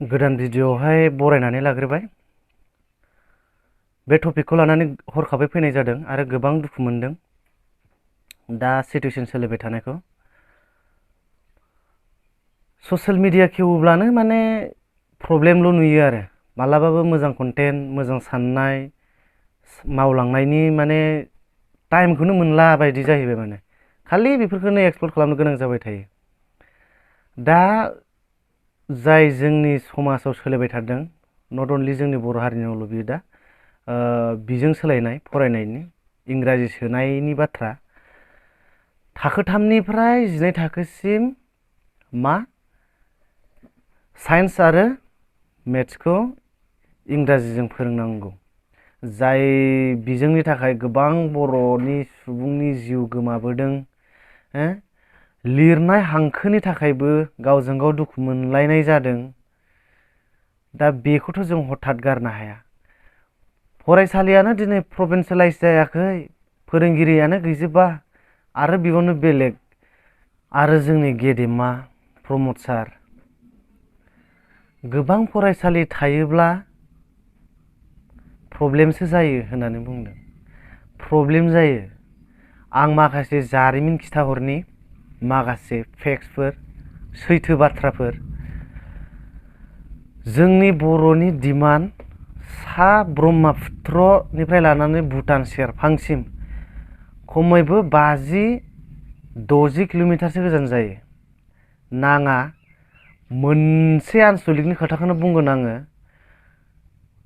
गोदान भिडिअ'आवहाय बरायनानै लाग्रोबाय। बे टपिकखौ लानानै हरखाबै फैनाय जादों आरो गोबां दुखु मोनदों दा सिटुएसन सोलिबाय थानायखौ। ससियेल मिडिया खेवोब्लानो माने प्रब्लेमल' नुयो आरो मालाबाबो मोजां कन्टेन्ट, मोजां साननाय मावलांनायनि माने टाइमखौनो मोनला बायदि जाहैबाय। माने खालि बेफोरखौनो एक्सप्लर खालामनो गोनां जाबाय थायो। दा जाय जोंनि समाजाव सोलिबाय थादों, नट अनलि जोंनि बर' हारिनियावल' बियो दा बिजों सोलायनाय फरायनायनि इंराजि सोनायनि बाथ्रा। थाखो 3निफ्राय 12 थाखोसिम मा साइन्स आरो मेथ्सखौ इंराजिजों फोरोंनांगौ, जाय बिजोंनि थाखाय गोबां बर'नि सुबुंनि जिउ गोमाबोदों। लिरनाय हांखोनि थाखायबो गावजों गाव दुखु मोनलायनाय जादों। दा बेखौथ' जों हथात गारनो हाया। फरायसालियानो दिनै प्रभिन्सियेलाइज जायाखै, फोरोंगिरियानो गैजोबा, आरो बेयावनो बेलेग आरो जोंनि गेदेमा प्रमद सार। गोबां फरायसालि थायोब्ला प्रब्लेमसो जायो होननानै बुंदों। प्रब्लेम जायो। आं माखासे जारिमिन खिथाहरनि, माखासे फेक्टसफोर, सैथो बाथ्राफोर। जोंनि बर'नि डिमान्ड सा ब्रह्मपुत्रनिफ्राय लानानै भुटान सेरफांसिम खमैबो 50-60 किल'मिटारसो गोजान जायो। नाङा मोनसे आनसलिकनि खोथाखौनो बुंगोन आङो।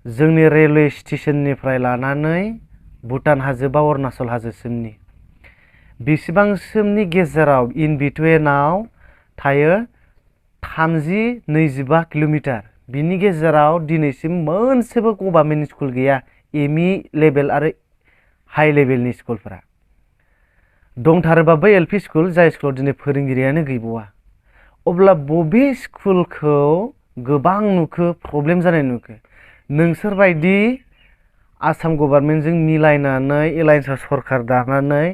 जोंनि रेलवे स्टेशननिफ्राय लानानै भुटान हाजो बा अरुणाचल हाजोसिमनि बेसेबांसिमनि गेजेराव इन बिटुइनाव थायो 30-25 किल'मिटार। बिनि गेजेराव दिनैसिम मोनसेबो गभार्नमेन्ट स्कुल गैया। एमइ लेभेल आरो हाइ लेभेलनि स्कुलफोरा दंथारोबाबो एलपि स्कुल, जाय स्कुलाव दिनै फोरोंगिरियानो गैबावा। अब्ला बबे स्कुलखौ गोबां नुखो प्रब्लेम जानाय नुखो? नोंसोरबायदि आसाम गभार्नमेन्टजों मिलायनानै एलायन्स सरखार दानानै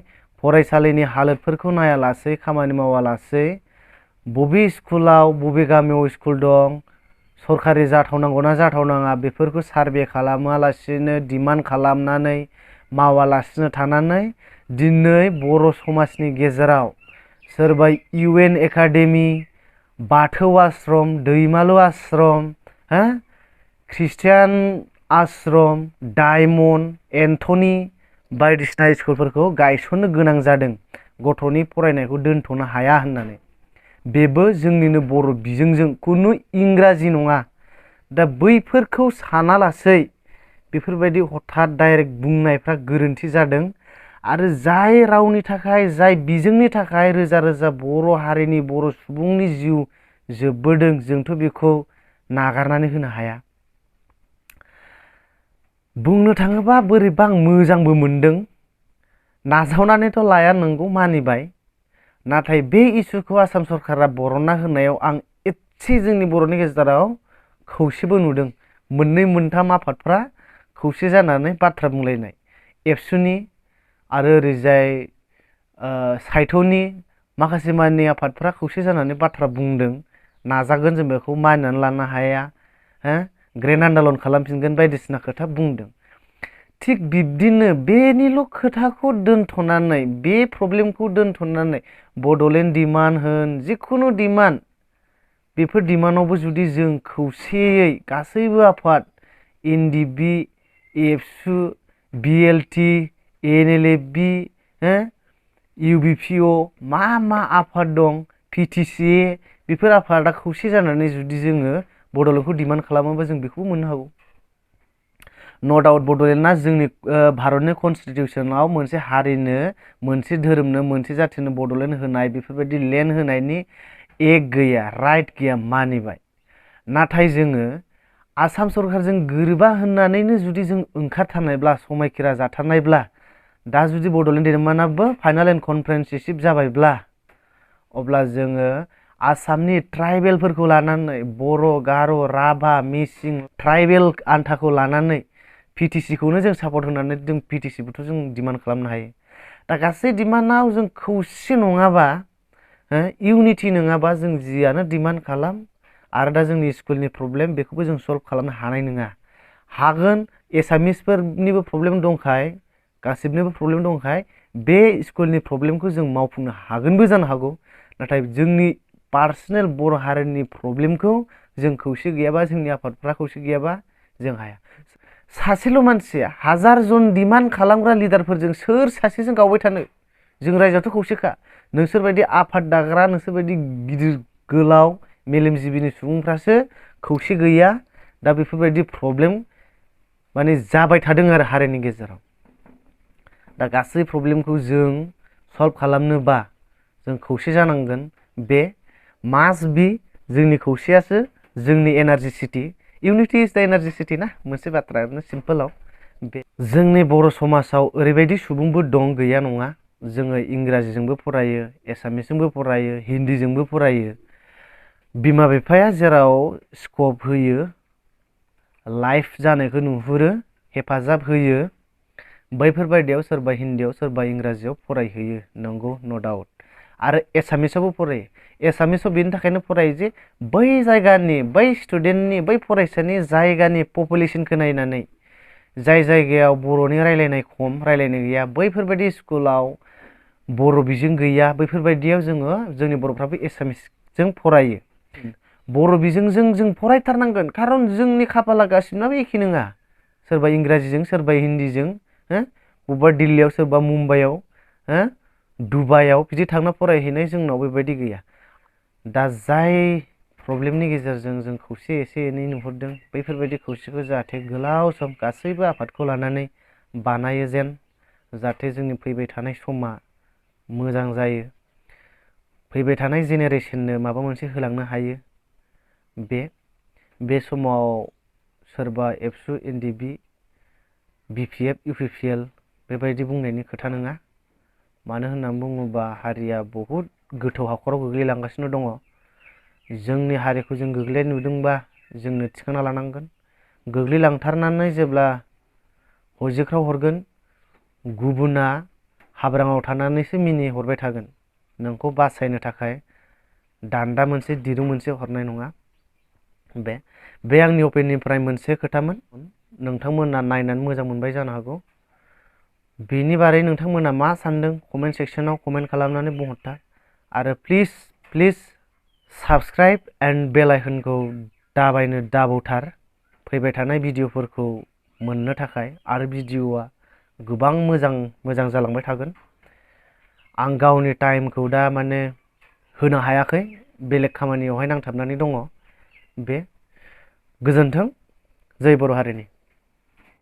फरायसालिनि हालोदफोरखौ नायालासै, खामानि मावालासै, बबे स्कुलाव बबे गामियाव स्कुल दं, सरकारि जाथावनांगौना जाथावनाङा बेफोरखौ सार्भे खालामालासिनो, डिमान्ड खालामनानै, मावालासिनो थानानै दिनै बर' समाजनि गेजेराव सोरबा इउएन एकाडेमि, बाथौ आश्रम, दैमालु आश्रम, ख्रिस्टियान आश्रम, डायमन्ड, एन्थनी बायदिसिना स्कुलफोरखौ गायसननो गोनां जादों गथ'नि फरायनायखौ दोनथ'नो हाया होननानै। बेबो जोंनिनो बर' बिजोंजों, खुनु इंराजि नङा। दा बैफोरखौ सानालासै बेफोरबायदि हथात डाइरेक्ट बुंनायफ्रा गोरोन्थि जादों। आरो जाय रावनि थाखाय, जाय बिजोंनि थाखाय रोजा रोजा बर' हारिनि, बर' सुबुंनि जिउ जोबबोदों, जोंथ' बेखौ नागारनानै होनो हाया। बुंनो थाङोबा बोरैबा आं मोजांबो मोनदों। नाजावनानैथ' लाया, नंगौ मानिबाय। नाथाय बे इसुखौ आसाम सरकारा बरनना होनायाव आं एसे जोंनि बर'नि गेजेराव खौसेबो नुदों। मोननै मोनथाम आफादफ्रा खौसे जानानै बाथ्रा बुंलायनाय, एबसुनि आरो ओरैजाय साइथ'नि माखासे माननि आफादफ्रा खौसे जानानै बाथ्रा बुंदों। नाजागोन, जों बेखौ मानिनानै लानो हाया, ग्रेन्ड आन्दालन खालामफिनगोन बायदिसिना खोथा बुंदों। थिग बिब्दिनो बेनिल' खोथाखौ दोनथ'नानै, बे प्रब्लेमखौ दोनथ'नानै बड'लेण्ड डिमान्ड होन, जिखुनु डिमान्ड, बेफोर डिमान्डआवबो जुदि जों खौसेयै गासैबो आफाद, एनडिबि, एबसु, बिएलटि, एनएलएफबि, इउबिपिअ, मा आफाद दं, पिटिसिए, बेफोर आफादा खौसे जानानै जुदि जोङो बड'लेण्डखौ डिमान्ड खालामोबा जों बेखौबो मोननो हागौ। न' डाउट बड'लेण्डआ जोंनि भारतनि कनस्टिटिउसनाव मोनसे हारिनो, मोनसे धोरोमनो, मोनसे जाथिनो बड'लेण्ड होनाय, बेफोरबायदि लेन्ड होनायनि एक गैया, राइट गैया, मानिबाय। नाथाय जोङो आसाम सरकारजों गोरोबा होननानैनो जुदि जों ओंखारथारनायब्ला, समायखिरा जाथारनायब्ला, दा जुदि बड'लेण्ड डिमान्डआबो फाइनाल एन्ड कमप्रेहेनसिभ जाबायब्ला, अब्ला जोङो आसामनि ट्राइबेलफोरखौ लानानै, बर', गार', राभा, मिसिं ट्राइबेल आन्थाखौ लानानै पिटिसिखौनो जों सापर्ट होनानै जों पिटिसिबोथ' जों डिमान्ड खालामनो हायो। दा गासै डिमान्डआव जों खौसे नङाबा, इउनिटि नङाबा, जों जियानो डिमान्ड खालाम, आरो दा जोंनि स्कुलनि प्रब्लेम बेखौबो जों सल्भ खालामनो हानाय नङा। हागोन, एसामिसफोरनिबो प्रब्लेम दंखाय, गासिबनिबो प्रब्लेम दंखाय बे स्कुलनि प्रब्लेमखौ जों मावफुंनो हागोनबो जानो हागौ। नाथाय जोंनि पार्सनेल बर' हारिनि प्रब्लेमखौ जों खौसे गैयाबा, जोंनि आफादफ्रा खौसे गैयाबा जों हाया। सासेल' मानसिया हाजार जन डिमान्ड खालामग्रा लिडारफोरजों सोर सासेजों गावबाय थानो? जों रायजोआथ' खौसेखा। नोंसोरबायदि आफाद दाग्रा, नोंसोरबायदि गिदिर गोलाव मेलेमजिबिनि सुबुंफ्रासो खौसे गैया। दा बेफोरबायदि प्रब्लेम माने जाबाय थादों आरो हारिनि गेजेराव। दा गासै प्रब्लेमखौ जों सल्भ खालामनोबा जों खौसे जानांगोन। बे मास्ट बि जोंनि खौसेयासो जोंनि एनार्जि सिटि। इउनिटि इज द एनार्जि सिटि ना, मोनसे बाथ्रा ओरैनो सिम्पोलाव। बे जोंनि बर' समाजाव ओरैबायदि सुबुंबो दं, गैया नङा। जोङो इंराजिजोंबो फरायो, एसामिसजोंबो फरायो, हिन्दीजोंबो फरायो। बिमा बिफाया जेराव स्कप होयो, लाइफ जानायखौ नुहुरो, हेफाजाब होयो, बैफोरबायदियाव सोरबा हिन्दीयाव सोरबा इंराजियाव फरायहैयो, नंगौ, न' डाउट। आरो एसामिसावबो फरायो। एसामिसाव बेनि थाखायनो फरायो जे बै जायगानि, बै स्टुडेन्टनि, बै फरायसानि जायगानि पपुलेसनखौ नायनानै, जाय जायगायाव बर'नि रायलायनाय खम, रायलायनाय गैया, बैफोरबायदि स्कुलाव बर' बिजों गैया, बैफोरबायदियाव जोंनि बर'फ्राबो एसामिसजों फरायो। बर' बिजोंजों जों फरायथारनांगोन, खारन जोंनि खाफाला गासिबनाबो एखे नङा। सोरबा इंराजिजों, सोरबा हिन्दीजों, बबेबा दिल्लीयाव, सोरबा मुम्बाइआव, डुबाइआव बिदि थांना फरायहैनाय जोंनाव बेबायदि गैया। दा जाय प्रब्लेमनि गेजेरजों जों खौसे एसे एनै नुहुरदों, बैफोरबायदि खौसेखौ जाहाथे गोलाव सम गासैबो आफादखौ लानानै बानायो जेन, जाहाथे जोंनि फैबाय थानाय समा मोजां जायो, फैबाय थानाय जेनेरेसननो माबा मोनसे होलांनो हायो। बे समाव सोरबा एबसु, एनडिबि, बिपिएफ, इउपिपिएल बेबायदि बुंनायनि खोथा नङा। मानो होननानै बुङोबा हारिया बहुद गोथौ हाखराव गोग्लैलांगासिनो दङ। जोंनि हारिखौ जों गोग्लैनाय नुदोंबा जोंनो थिखांना लानांगोन। गोग्लैलांथारनानै जेब्ला हजिख्राव हरगोन, गुबुना हाब्राङाव थानानैसो मिनिहरबाय थागोन। नोंखौ बासायनो थाखाय दान्दा मोनसे, दिरुं मोनसे हरनाय नङा। बे आंनि अपिनियननिफ्राय मोनसे खोथामोन। नोंथांमोना नायनानै मोजां मोनबाय जानो हागौ। बेनि बारै नोंथांमोना मा सान्दों कमेन्ट सेक्सनाव कमेन्ट खालामनानै बुंहरथा। आरो प्लिज साबस्क्राइब एन्ड बेल आइकनखौ दाबावथार, फैबाय थानाय भिडिअफोरखौ मोननो थाखाय। आरो भिडिअआ गोबां मोजां जालांबाय थागोन। आं गावनि टाइमखौ दा माने होनो हायाखै, बेलेग खामानियावहाय नांथाबनानै दङ। गोजोन्थों, जै बर' हारिनि।